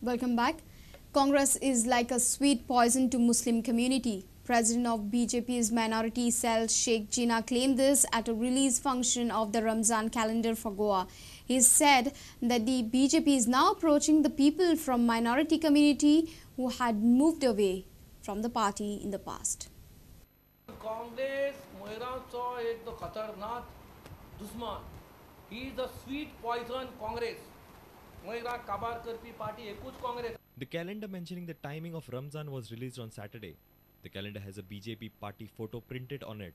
Welcome back. Congress is like a sweet poison to Muslim community. President of BJP's minority cell, Sheikh Jina, claimed this at a release function of the Ramzan calendar for Goa. He said that the BJP is now approaching the people from minority community who had moved away from the party in the past. Congress मोयरांचो एक खतरनाक दुस्मान. He is the sweet poison Congress. मोयराक काबार करपी party एकूच Congress. The calendar mentioning the timing of Ramzan was released on Saturday. The calendar has a BJP party photo printed on it.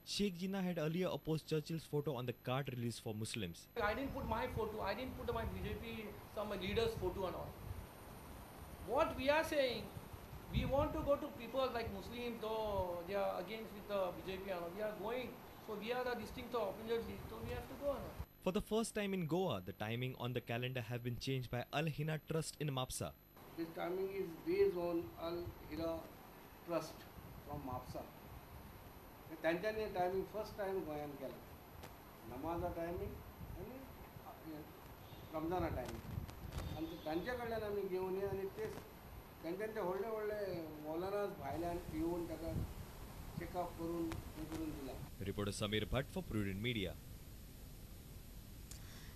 Sheikh Jinnah had earlier opposed Churchill's photo on the card released for Muslims. I didn't put my photo, I didn't put my BJP, some leader's photo and all. What we are saying, we want to go to people like Muslims, though they are against with the BJP and all. We are going, so we are the distinct opinion, so we have to go and all. For the first time in Goa, the timing on the calendar have been changed by Al Hina Trust in Mapsa. This timing is based on Al Hina Trust from Mapsa. तांच्यांनी timing first time गोंयान केला, नमाजा timing आनी रमजाना timing, आनी तांचे कडल्यान आमी घेवन या आनी ते तांच्यान ते व्हडले व्हडले मौलानास भायल्यान येवन ताका चेकअप करून हें करून दिला. Reporter Sameer Bhatt for Prudent Media.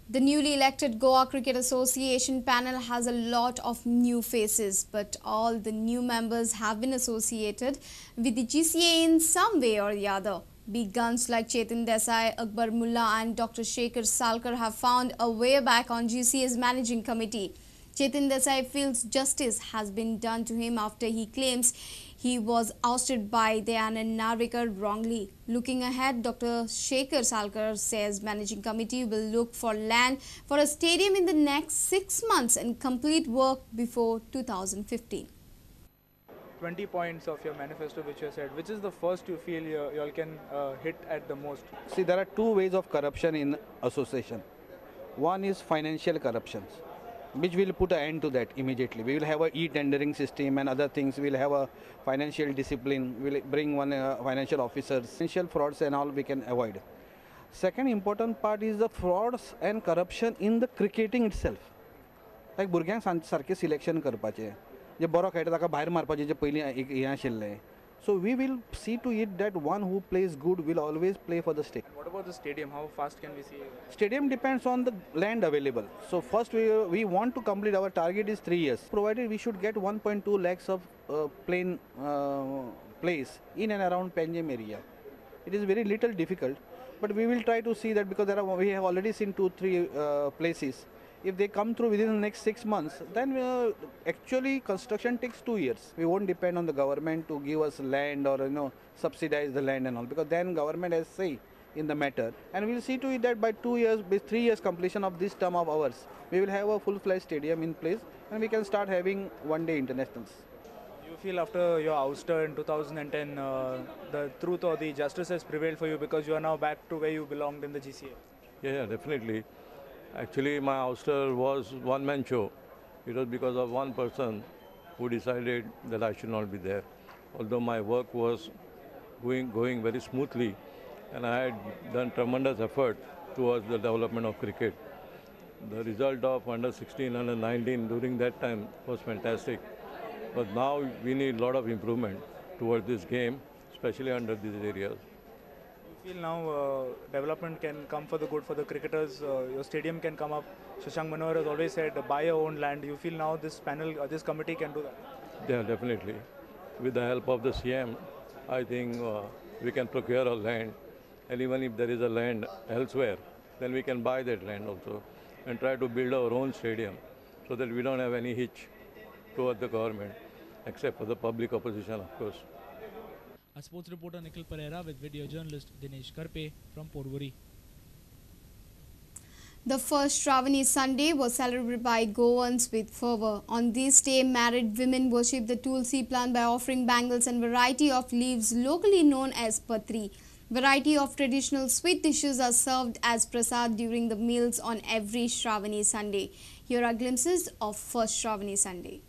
The newly elected Goa Cricket Association panel has a lot of new faces, but all the new members have been associated with the GCA in some way or the other. Big guns like Chetan Desai, Akbar Mullah and Dr. Shekhar Salkar have found a way back on GCA's managing committee. Chetan Desai feels justice has been done to him after he claims he was ousted by Dayanand Narvekar wrongly. Looking ahead, Dr. Shekhar Salkar says managing committee will look for land for a stadium in the next 6 months and complete work before 2015. 20 points of your manifesto which you said, which is the first you feel you all can hit at the most? See, there are two ways of corruption in association. One is financial corruptions, which will put an end to that immediately. We will have a e-tendering system and other things. We will have a financial discipline. We will bring one financial officer. Financial frauds and all we can avoid. Second important part is the frauds and corruption in the cricketing itself. Like भुरग्यांक सारकें selection करपाचें, जे बरो खेळटा ताका भायर मारपाचें जे पयलीं हें आशिल्लें. So we will see to it that one who plays good will always play for the state. What about the stadium? How fast can we see it? Stadium depends on the land available. So first we want to complete, our target is 3 years. Provided we should get 1.2 lakhs of plain place in and around Panjim area. It is very little difficult, but we will try to see that, because there are, we have already seen 2-3 places. If they come through within the next 6 months, then actually construction takes 2 years. We won't depend on the government to give us land or, you know, subsidize the land and all, because then government has say in the matter. And we'll see to it that by 2 years, by 3 years completion of this term of ours, we will have a full-fledged stadium in place and we can start having one-day internationals. You feel after your ouster in 2010, the truth or the justice has prevailed for you because you are now back to where you belonged in the GCA? Yeah, definitely. Actually, my ouster was one-man show. It was because of one person who decided that I should not be there. Although my work was going very smoothly and I had done tremendous effort towards the development of cricket. The result of under 16, under 19 during that time was fantastic. But now we need a lot of improvement towards this game, especially under these areas. You feel now development can come for the good for the cricketers, your stadium can come up. Shashank Manohar has always said, buy your own land. You feel now this panel, this committee can do that? Yeah, definitely. With the help of the CM, I think we can procure a land. And even if there is a land elsewhere, then we can buy that land also and try to build our own stadium so that we don't have any hitch toward the government, except for the public opposition, of course. A sports reporter Nikhil Pereira with video journalist Dinesh Karpe from Porvorim. The first Shravani Sunday was celebrated by Goans with fervor. On this day, married women worship the Tulsi plant by offering bangles and variety of leaves locally known as patri. Variety of traditional sweet dishes are served as prasad during the meals on every Shravani Sunday. Here are glimpses of first Shravani Sunday.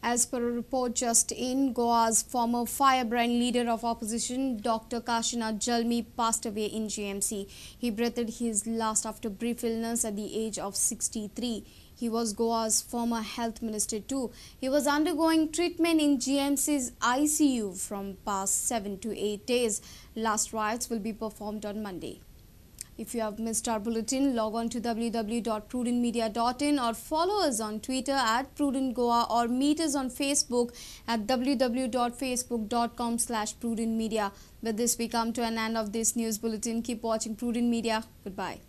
As per a report just in, Goa's former firebrand leader of opposition, Dr. Kashinath Jalmi, passed away in GMC. He breathed his last after brief illness at the age of 63. He was Goa's former health minister too. He was undergoing treatment in GMC's ICU from past 7 to 8 days. Last rites will be performed on Monday. If you have missed our bulletin, log on to www.prudentmedia.in or follow us on Twitter at prudentgoa or meet us on Facebook at www.facebook.com/prudentmedia. With this, we come to an end of this news bulletin. Keep watching Prudent Media. Goodbye.